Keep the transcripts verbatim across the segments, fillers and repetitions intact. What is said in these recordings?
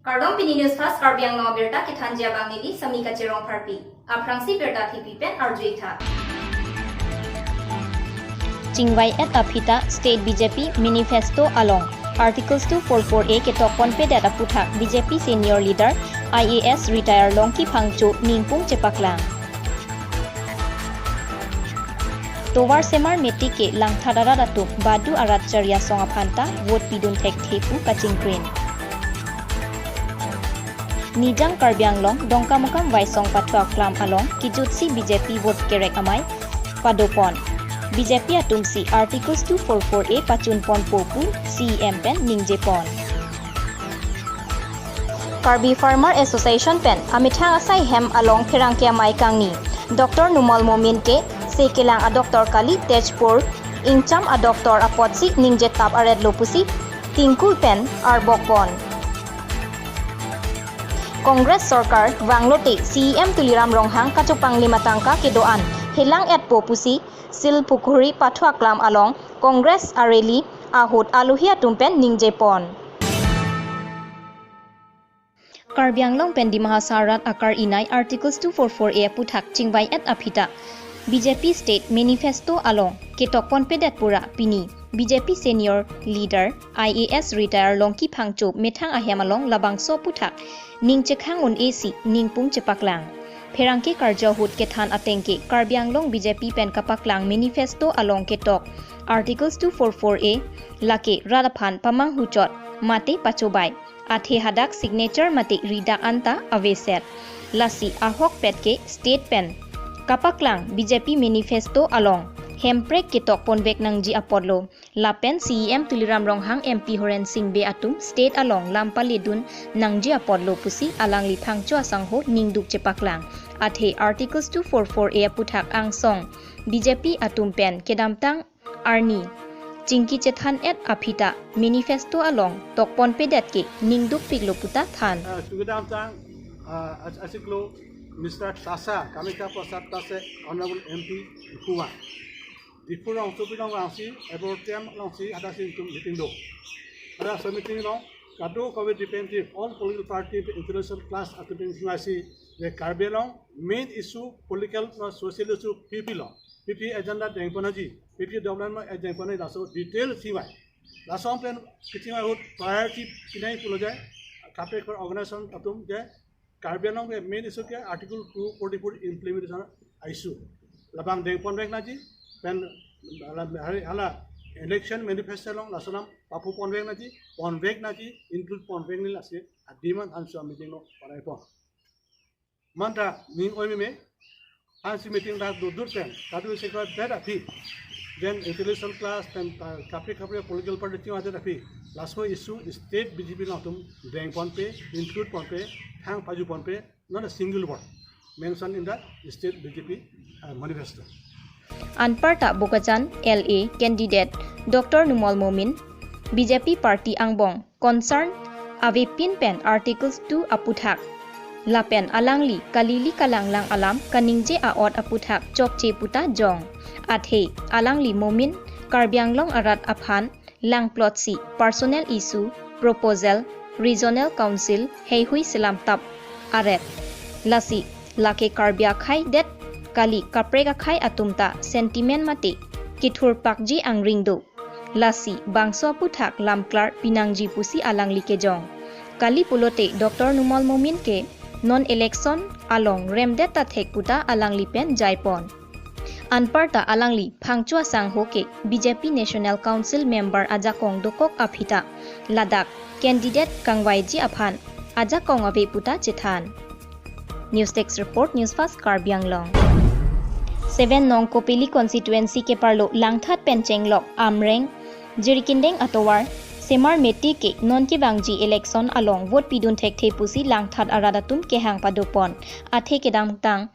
Kardom, pini News Fast Karbi Anglong abirta kethanji abang neli Sami Kachirong Pharpi. Aphrangsi birta thipi pen arju-ik tha. Chingvai-et aphi ta State B J P manifesto along Articles two four four A ketok ponpedet aputhak B J P senior leader I A S retire Longki Phangcho ningpung chepaklang. Tovar Semar Metik ke langthat arat atum badu arat chariasong aphan ta vote pidun thekthe pu kachingkrin. Nijang Karbi Anglong Dongkamukam Vaisong Pathu Aklam along kijutsi B J P vote kerek amei padopon. B J P atumsi Articles two four four A pachun ponpo pu C E M pen ningjepon. Karbi Farmer Association pen amethang asai hem along pherangke amei kangni Doctor Numal Momin ke sekelang a-doctor kali, Tezpur ingcham a-doctor apotsi ningjetap aretlo pusi tingku pen arbokpon. Congress sorkar vanglote C E M Tuliram Ronghang kachopanglim atangka kedo-an helang-etpo pusi Silpukhuri Pathu Aklam along Congress a-rally ahut alohi atum pen ningjepon. Karbi Anglong pen Dima Hasao arat akar-inai Articles two four four A aputhak chingvai-et aphi ta B J P State Manifesto along ketok ponpedet pura pini B J P senior leader I A S retire Longki Phangcho methang ahem along labangso aputhak ning chekhang un-e si ningpung chepaklang. Pherangke karju ahut kethan ateng ke Karbi Anglong B J P pen kapaklang manifesto along ketok Articles two four four A lake rat aphan pamanghuchot mate pachobai, athe hadak signature mate ridak anta aveset. Lasi ahokpet ke state pen kapaklang B J P manifesto along hemprek ketok ponvek nangji apotlo, lapen C E M Tuliram Ronghang, M P Horen Sing Bey atum state along lam paledun nangji apotlo pusi alangli Phangcho asangho ningduk chepaklang. Athe Articles two four four A aputhak angsong B J P atum pen kedamtang arni chingki chethan-et aphi ta manifesto along tok ponpedet ke ningdukpiklo puta than. Ah, kedamtang, ah, as-, asiklo Mister Tasa, Kamakhya Prasad Tase, Honorable M P Kuwa. Diphu rongsopi along vangsi, Arboretum alongsi, hadak si itum meeting do. Hadak si meeting along, kadokave representative, all political party, intellectual class, atum pensi, the Karbi Anglong main issue, political, no, social issue, P P lo. P P agenda dengpon nangji, P P development agenda dengpon nangji, laso detail chingvai. Laso pen kachingvai ahut priority pinai pulo je, kaprek organization atum je, Karbi Anglong ke main issue ke Article two forty-four implementation issue. Labang dengponvek nangji, pen hala, hala, hala election manifesto along laso alam papuponvek nangji, ponvek nangji, include ponvek nangji, lasi a-demand aphansi meeting along panaipon. Manta ning oi meme, aphansi meeting dak dur dur pen, kadu sektor det aphi, then intellectual class pen, uh, kaprek kaprek political party chingvaidet aphi, laso issue state B J P along atum dengponpe, include ponpe, thang pajuponpe, not a single word mentioned in the state B J P, uh, manifesto. Anparta Bokajan L A candidate Doctor Numal Momin, B J P party angbong concern avepin pen Articles two aputhak lapen alangli kalili kalanglang alam kaningje a-ot aputhak chokche puta jong. Athe alangli Momin Karbi Anglong arat aphan langplotsi personal issue, proposal, regional council heihui selamtap aret. Lasi lake Karbi akhai det kali, kaprek akhai atum ta sentiment mate kethurpakji angring do. Lasi bangso aputhak lamklar pinangji pusi alangli kejong. Kali pulote Doctor Numal Momin ke non election along remdet ta thek puta alangli pen jaipon. Anparta alangli Phangcho asangho ke B J P National Council member ajakong dokok aphi ta ladak candidate kangvaiji aphan ajakong ave puta chethan. News Desk Report, News Fast Karbi Anglong. Seven nong Kopili constituency keparlo Langthat pen chenglok Amreng, Jirikindeng atovar Semar Metik ke non kevangji election along vote pidun thekthe pusi Langthat arat atum kehang padopon. Athe kedamtang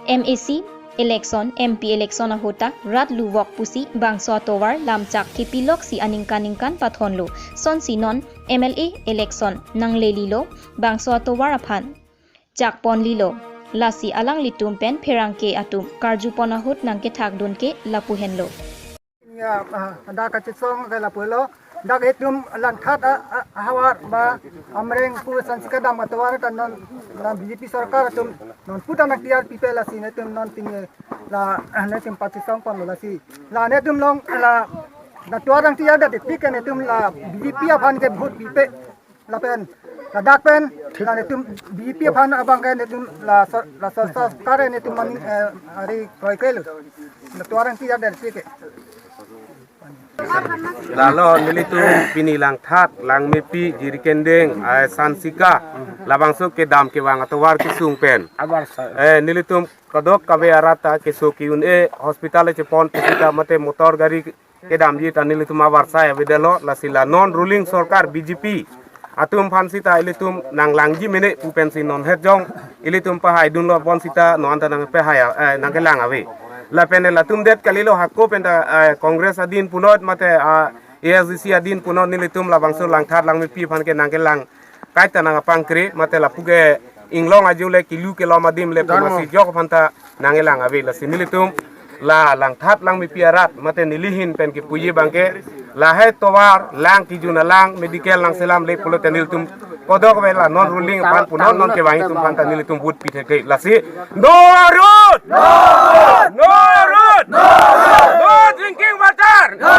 M A C election, M P election ahut ta rat luvok pusi bangso atovar lamchak kepiloksi aningkan ningkan pathonlo. Sonsi non M L A election nanglelilo, bangso atovar aphan chakponlilo. Lasi alanglitum pen pherangke atum karjupon ahut nangkethakdun ke lapu henlo. Ya, ah, dak kachesong ke lapulo. Dak itum Langthat, ah, ah, ahavar ba Amreng pu Sansika dam atovar ta non, non B J P sorkar atum non puta nangtiar pipe lasi netum non pini la, ah, netum pachesongponlo lasi. La netum along la, la tovar nangtiar det pik ke netum la B J P aphan ke vote pipe. Lapen, ladak pen, la netum B J P aphan abang ke netum la sor-, la sor-, sorkar netum maning, eh, ari kroikre lo. La tovar nangtiar det pik ke. Lalo nelitum pini Langthat, Langmepi, Jirikinding, eh, Sansika, labangso kedam kevang atovar kesung pen. Avarsai. Eh, nelitum kadokave arat ta keso ke-un-e, hospital chepon pusita mate motor gari kedamji ta nelitum avarsai avedetlo, lasi la non ruling sorkar B J P atum aphan sita ilitum nanglangji mene pu pensi non het jong ilitum pahaidunlo bonsita non anta nangpahai, eh, nangkelang ave. Lapen latum det kalilo, hako penta, eh, Congress adin punot mate, ah, A S D C adin punot nelitum labangso Langthat Langmepi aphan ke nangkelang kaita nangkapangkre mate lapu ke inglong ajo le kilu kelom adim le pemasi jok aphanta nangkelang ave. Lasi nelitum la Langthat Langmepi arat mate neli ahin pen kipuji abang ke lahai tovar lang, kejun alang, medical nangselamle pulote nelitum kadokave la non ruling aphan pu non non kevang atum aphanta nelitum vote pi thekthe. Lasi no road! No road! No road! No drinking water! No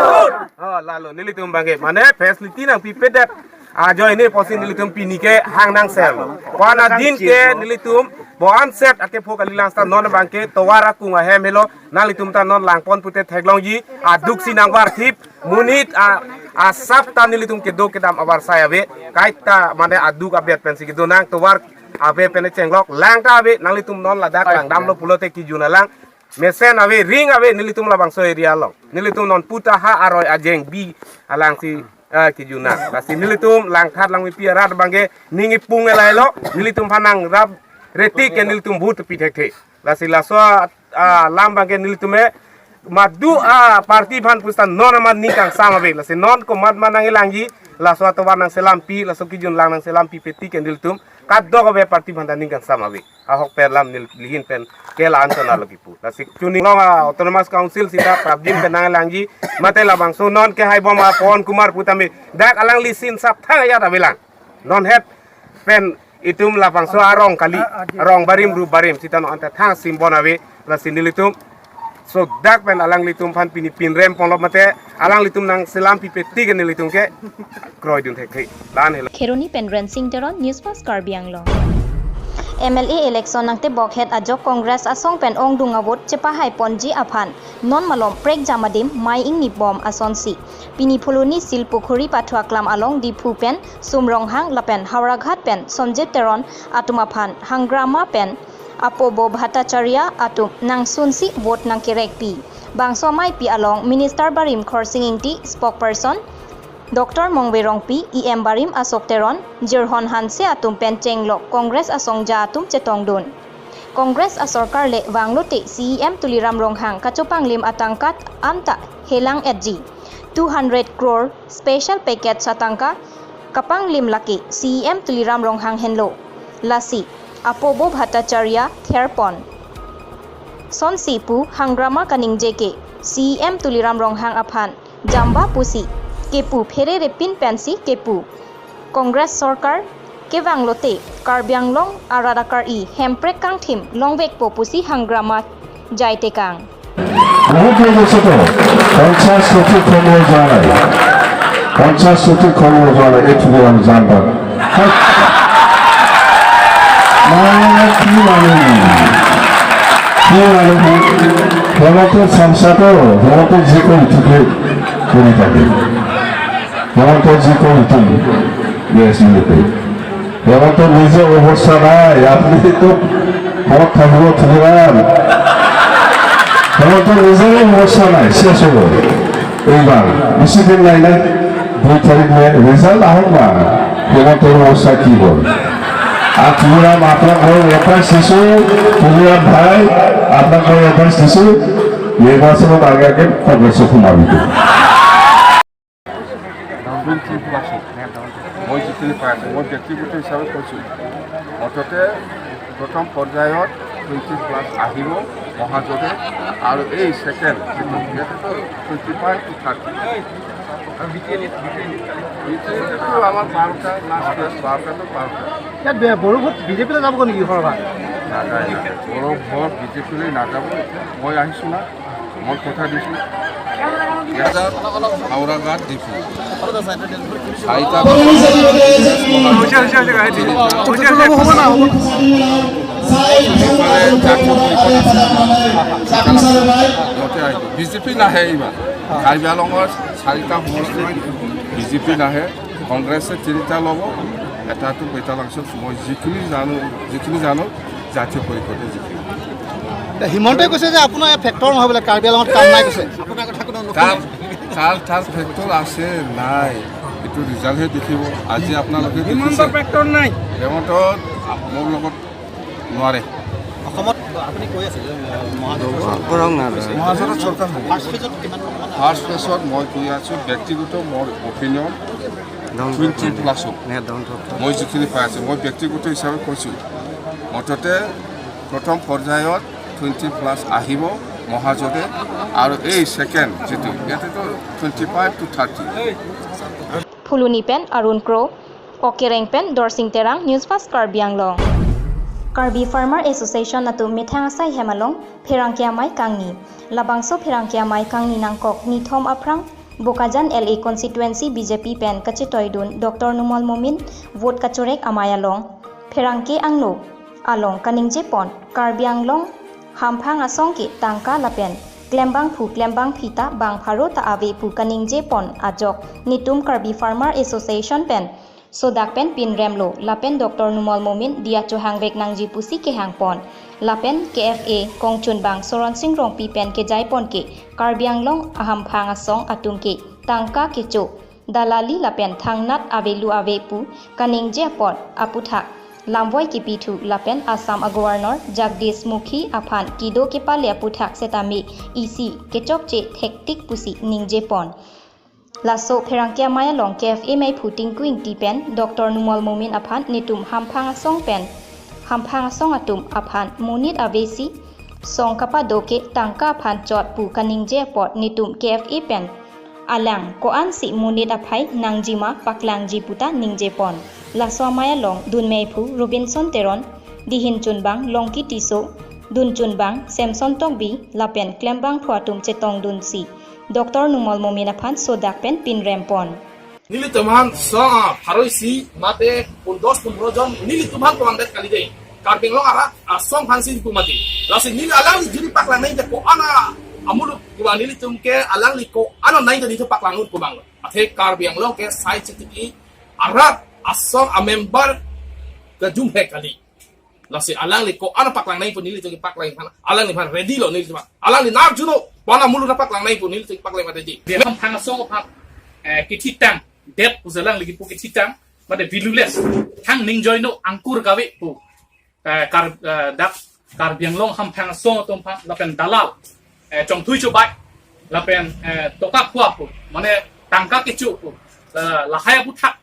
road! Oh, lalo nelitum abang ke mane facility nangpipedet ajoine pusi nelitum pini ke hang nangsel. Wan adin ke nelitum bo-an set ake pho kalilang seta non abang ke tovar akung ahem helo, nanglitum ta non langpon pute theklongji, aduk si nangvarthip, monit a, asap ta nelitum kedo kedam avarsai ave, kaita mane aduk abet pensi kedo nang, tovar ave pen chenglok, lang ta ave, nanglitum non ladak langdamlo pulote kejun alang mesen ave, ring ave, nelitum labangso area along. Nelitum non puta ha aroi ajeng bi alangsi, ah, kejun nang. Lasi nelitum Langthat Langmepi arat abang ke ning ipung elailo, nelitum aphan nangrap reti ke nelitum vote pi thekthe. Lasi laso, ah, alam abang ke nelitum e madu, ah, party aphan pusita non amat ning kangsam ave. Lasi non komat ma nangkelangji, laso atovar nangselampi, laso kejun lang nangselampi peti ke nelitum kadokave party aphanta ning kangsam ave. Ahok pen lam neli ahin pen ke la-an chonalo kipu. Lasi chuning long, ah, Autonomous Council sita prapjin pen nanglangji mate labangso non ke haibom a Pawan Kumar pu tame dak alangli sin sap thang ajat avelang. Non het pen itum labangso arong kali, rong barim ru barim sita non anta thang simbon ave. Lasi nelitum so dak pen alanglitum aphan pini pinrem ponlo mate alanglitum nangselampi peti ke nelitum ke kroidun thekthe. La-an helo. Kheroni pen Rensing Teron, News Fast Karbi Anglong. M L A election nangtebok het ajok Congress asong pen ongdung avote chepahaiponji aphan non malom prekjam adim mei ingnibom asonsi pini Phuloni Silpukhuri pathu aklam along Diphu pen Sum Ronghang lapen Howraghat pen Sonjit Teron atum aphan Hangrama pen Apobo Bhattacharya atum nangsunsi vote nangkerekpi. Bangso ameipi along Minister barim Khorsing Engti, spokesperson Doctor Mongve Rongpi, E M barim Ashok Teron, Jirhon Hanse atum pen chenglok Congress asongja atum chetongdun. Congress asorkar le vanglote C E M Tuliram Ronghang kachopanglim atangka anta helang etji. Two hundred crore special package atangka kapanglim lake C E M Tuliram Ronghang henlo. Lasi, Apobo Bhattacharya therpon. Sonsi pu Hangrama kaningje ke C E M Tuliram Ronghang aphan jamba pusi kepu phererepin pensi kepu. Congress sorkar kevanglote Karbi Anglong arat akar-i Hemprek kangthim longvekpo pusi Hangrama jaitekang. বহুত হৈ গৈছে তো। পঞ্চাশ কোটি কম হৈ যোৱা নাই। পঞ্চাশ কোটি কম হৈ যোৱা নাই। এইটো আমি যাম বাৰু। নাই, কি মানুহ? কি মানুহ? সিহঁতে চামচাটো, সিহঁতে যি কয়, ঠিকেই কৰি থাকে। সিহঁতে যি কয়, ঠিক। য়েছ, বুলি কয়। সিহঁতৰ নিজৰ অৱস্থা নাই, আপুনি তো ঘৰত থাকিব, থাকিব। সিহঁতৰ নিজৰে অৱস্থা নাই, শেষ হ'ব এইবাৰ। বেছি দিন নাই, নাই, দুই তাৰিখ মে ৰিজাল্ট আহক না, সিহঁতৰ অৱস্থা কি হ'ল। আৰু তুলিৰাম, আপোনাক মই এডভাইচ দিছোঁ, তুলিৰাম ভাই, আপোনাক মই এডভাইচ দিছোঁ, নিৰ্বাচনত আগে আগে কংগ্ৰেছত সোমাবি। ডাউনগ্ৰেড কৰি আছোঁ। মই যিখিনি পাই আছোঁ, মই ব্যক্তিগত হিচাপে কৈছোঁ, মুঠতে প্ৰথম পৰ্যায়ত টুৱেণ্টি প্লাছ আহিব মহাজোঁটে, আৰু এই ছেকেণ্ড যিটো, ইয়াতেতো টুৱেণ্টি ফাইভ টু থাৰ্টি। আৰু B T A D, B T A D? B T A ডিটো আমাৰ বাৰটা, লাষ্ট বাৰটাতো বাৰটা। ইয়াত বে-, বড়ো ভোট বিজেপিলৈ যাব নেকি সৰহভাগ? নাযায়, নাযায়। বড়ো ভোট বিজেপিলৈ নাযাব। মই আহিছোঁ না, মই কথা দিছোঁ। ইয়াত হাওৰাঘাট ডিফু। চাৰিটা বিজেপি নাহে এইবাৰ। কাৰ্বি আংলঙৰ চাৰিটা সমষ্টিত বিজেপি নাহে, কংগ্ৰেছে তিনিটা ল'ব, এটাতো পেটালাংচত। মই যিখিনি জানো, যিখিনি জানো, জাতীয় পৰিষদে জিকিব। এতিয়া হিমন্তই কৈছে যে আপোনাৰ এই ফেক্টৰ নহয় বোলে, কাৰ্বি আংলঙত কাম নাই কৈছে। তাৰ, তাৰ, তাৰ ফেক্টৰ আছে নাই, এইটো ৰিজাল্টহে দেখিব। আজি আপোনালোকে হিমন্ত দেখিছে। ফেক্টৰ নাই। হিমন্ত মোৰ লগত নোৱাৰে। অসমত আপুনি কৈ আছে যে, আহ, মহাজোঁটৰ চৰকাৰ। মহাজোঁটৰ চৰকাৰ হ'ব। ফাৰ্ষ্ট ফেজত কিমান মান? ফাৰ্ষ্ট ফেজত মই কৈ আছোঁ, ব্যক্তিগত মোৰ অপিনিয়ন, টুৱেণ্টি প্লাছ হ'ব। মই যিখিনি পাই আছোঁ, মই ব্যক্তিগত হিচাপে কৈছোঁ, মুঠতে প্ৰথম পৰ্যায়ত টুৱেণ্টি প্লাছ আহিব মহাজোঁটে, আৰু এই ছেকেণ্ড যিটো, ইয়াতেতো twenty five to thirty. Phuloni pen Arun Kro, Okereng pen Dorsing Terang, News Fast Karbi Anglong. Karbi Farmer Association atum methang asai hem along pherangke amei kangni. Labangso pherangke amei kangni nangkok nithom aphrang Bokajan L A constituency B J P pen kachetoidun Doctor Numal Momin vote kachorek amei along pherangke angno along kaningje pon, Karbi Anglong hamphang asong ke tangka lapen klembangphu klembangphi ta bang pharo ta ave pu kaningje pon ajok netum Karbi Farmer Association pen sodak pen pinremlo lapen Doctor Numal Momin diya chohangvek nangji pusi kehang pon lapen K F A kongchunbang Soron Sing Rongpi pen kejai pon ke Karbi Anglong ahamphang asong atum ke tangka kecho, dalali lapen thangnat avelu ave pu kaningje apot aputhak lamvoi kepithu lapen Assam a-Governor Jagdish Mukhi aphan kedo kepale aputhak setame isi kechokche thektik pusi ningje pon. Laso pherangke amei along K F A meiphu Tinku Ingti pen Doctor Numal Momin aphan netum hamphang asong pen, hamphang asong atum aphan monit avesi song kapado ke tangka aphan chot pu kaningje apot netum K F A pen alang ko-ansi monit aphai nangjima paklangji puta ningje pon. Laso amei along dun meiphu Robinson Teron, dihin chunbang Longki Tisso, dun chunbang Samson Tokbi lapen klembangphu atum chetongdunsi Doctor Numal Momin aphan sodak pen pinrem pon. Nelitum aphan song, ah, pharo isi mate pun dos pun pharo jon nelitum aphan pemangdet kali dei. Karbi Anglong arat asong aphansi pu mati. Lasi neli alangli juri paklang nai te ko-an amuluk kiba nelitum ke alangli ko-an nai te nelitum paklang un kumang. Athe Karbi Anglong ke sai chitiki arat asong a-member kejum he kali. Lasi alangli ko-an paklang nai pu nelitum paklang aphan, alangliphan ready lo nelitum aphan. Alangli nar juno pon amuluk na paklang nai pu nelitum paklang mati dei. Dia hamphang asong aphan, eh, kethitang, det pu alangli kipu kethitang, mate valueless, thang ningjoino angkur kave pu, eh, Kar-, eh, dak Karbi Anglong hamphang asong atum aphan, lapen dalal, eh, chongthui chobai, lapen, eh, toka khua pu, mane tangka kecho pu, eh, lahai aputhak,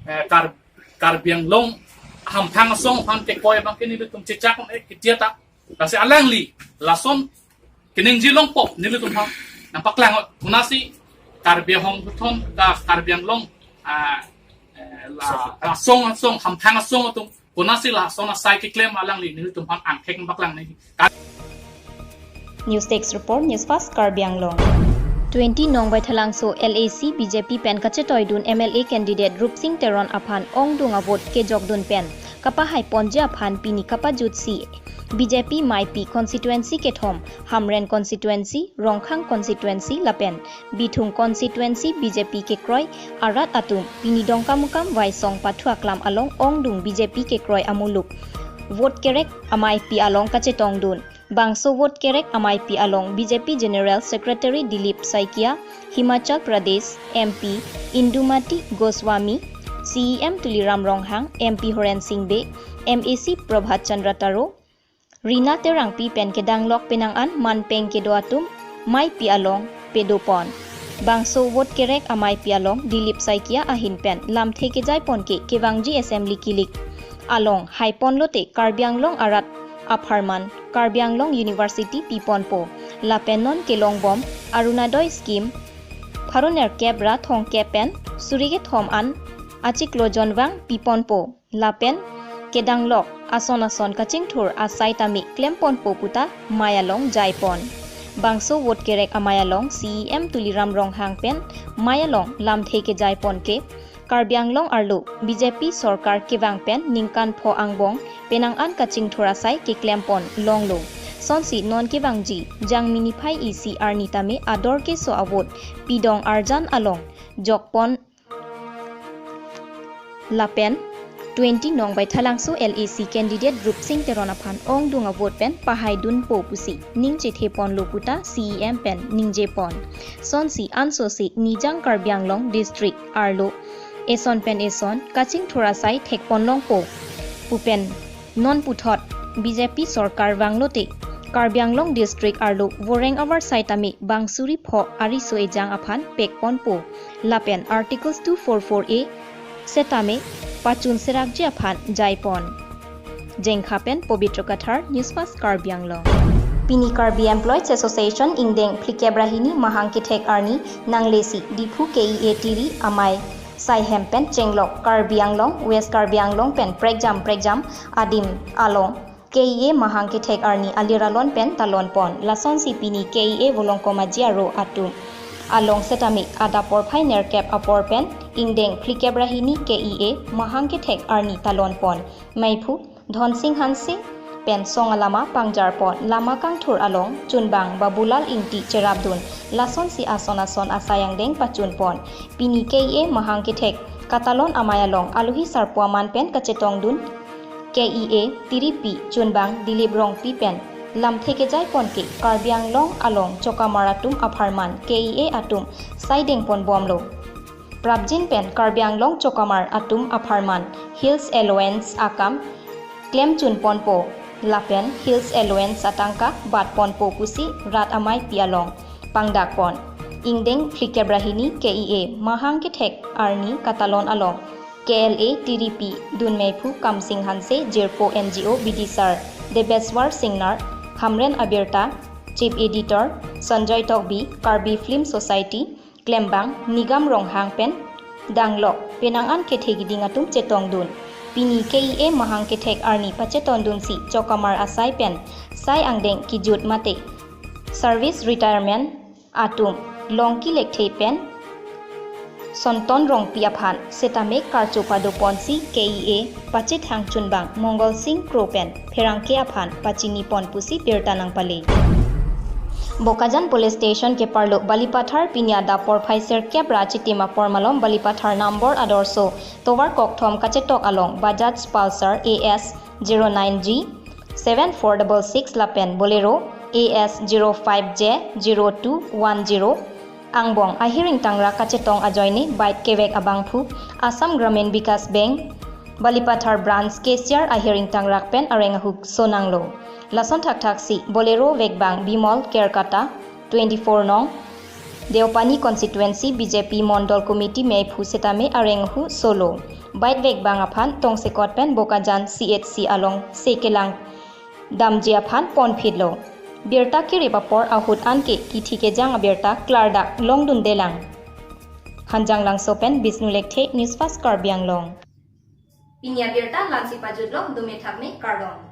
eh, Kar-, Karbi Anglong hamphang asong aphan kekoi abang ke nelitum chechak, eh, ketia ta. Lasi alangli lason keningje longpo nelitum aphan nangpaklang, konatsi Karbi Anglong puthot ta Karbi Anglong, ah, eh, la, asong asong hamphang asong atum konatsi lason asai keklem alangli nelitum aphan angthek nangpaklang nai. News Desk Report, News Fast Karbi Anglong. Twenty Nongbaithalangso L A C B J P pen kachetoidun M L A candidate Rupsing Teron aphan ongdung avote kejokdun pen kapahai ponji aphan pini kapajutsi B J P meipi constituency kethom, Hamren constituency, Rongkhang constituency lapen Bithung constituency B J P kekroi arat atum pini Dongkamukam Waisong pathu aklam along ongdung B J P kekroi amuluk vote kerek ameipi along kachetongdun. Bangso vote kerek ameipi along B J P General Secretary Dilip Saikia, Himachal Pradesh M P Indumati Goswami, C E M Tuliram Ronghang, M P Horen Sing Bey, M A C Prabhat Chandra Taro, Rina Terangpi pen kedanglok penang an manpeng kedo atum meipi along padopon. Bangso vote kerek ameipi along Dilip Saikia ahin pen lamthe kejai pon ke kevangji assembly kilik along haipon lote Karbi Anglong arat apharman Karbi Anglong University piponpo. Lapen non kelongbom Orunodoi scheme pharo nerkep ra thomkep pen suri kethom an achiklo jonvang piponpo. Lapen kedanglok ason ason kachingthur asai tame klemponpo puta mei along jaipon. Bangso vote kerek amei along C E M Tuliram Ronghang pen mei along lamthe kejaipon ke Karbi Anglong arlo B J P sorkar kevang pen ningkan pho angbong penang an kachingthur asai keklempon longlo. Sonsi non kevangji Jangmi niphai isi arni tame ador keso avote pidong arjan along jokpon lapen twenty nong Baithalangso L A C candidate Rupsing Teron aphan ongdung avote pen pahaidunpo pusi ning chetheponlo puta C E M pen ningjepon. Sonsi ansose Nijang Karbi Anglong district arlo eson pen eson kachingthur asai thekpon longpo pu pen non puthot B J P sorkar vanglote Karbi Anglong district arlo voreng avar sai tame bang suri pho ariso ejang aphan pekponpo. Lapen Articles two four four A setame pachun serakji aphan jaipon. Jengkha pen Pobitro Kathar, News Fast Karbi Anglong. Pini Karbi Employees Association ingdeng phlikep ra hini mahang kethek arni nanglesi Diphu K E A tiri amei sai hem pen chenglok Karbi Anglong, West Karbi Anglong pen prekjam prekjam adim along K E A mahang kethek arni alir alon pen talonpon. Lasonsi pini K E A Volongkom Aji aro atum along setame adap porphai nerkep apor pen ingdeng phlikep ra hini K E A mahang kethek arni talonpon. Meiphu Dhonsing Hanse pen song alama pangjarpon, lama kangthur along chunbang Babulal Ingti cherapdun. Lasonsi ason ason asai angdeng pachunpon. Pini K E A mahang kethek katalon amei along alohi sarpo aman pen kachetongdun K E A tiripi chunbang Dilip Rongpi pen lamthe kejaipon ke Karbi Anglong along chokamar atum apharman K E A atum saidengpon bomlo. Prapjin pen Karbi Anglong chokamar atum apharman Hills Allowance akam klemchunponpo lapen Hills Allowance atangka batponpo pusi rat ameipi along pangdakpon. Ingdeng phlikep ra hini K E A mahang kethek arni katalon along K L A tiripi dun Meiphu Kamsing Hanse, jirpo N G O bidisar Debeswar Singnar, Hamren abirta Chief Editor Sanjoy Tokbi, Karbi Film Society klembang Nigam Ronghang pen danglok penang an kethe kiding atum chetongdun. Pini K E A mahang kethek arni pachetongdunsi chokamar asai pen sai angdeng kejut mate service retirement atum Longki Lekthe pen Sonton Rongpi aphan setame karcho padoponsi K E A pachethang chunbang Mongol Sing Kro pen pherangke aphan pachinipon pusi birta nangpale. Bokajan Police Station keparlo Balipathar pini adap porphai serkep ra chitim apor malom Balipathar number adorso tovar kokthom kachetok along Bajaj Pulsar A S zero nine G seven four double six lapen Bolero A S zero five J zero two one zero angbong ahir ingtangrak kachetong ajoine bike kevek abangphu Assam Gramin Vikas Bank Balipathar Branch cashier ahir ingtangrak pen areng ahut sonanglo. Lason thakthaksi Bolero vekbang Bimol Kerkata, twenty-four nong, Deopani constituency B J P Mondol Committee meiphu setame areng ahut solo. Bike vekbang aphan tongsekot pen Bokajan C H C alongsi kelang damji aphan ponphitlo. Birta kerip apor ahut anke kithi kejang abirta klardak longdundelang. Hanjanglangso pen Bishnu Lekthe, News Fast Karbi Anglong. Pini abirta la-ansi pajutlo, dome thakme, kardom.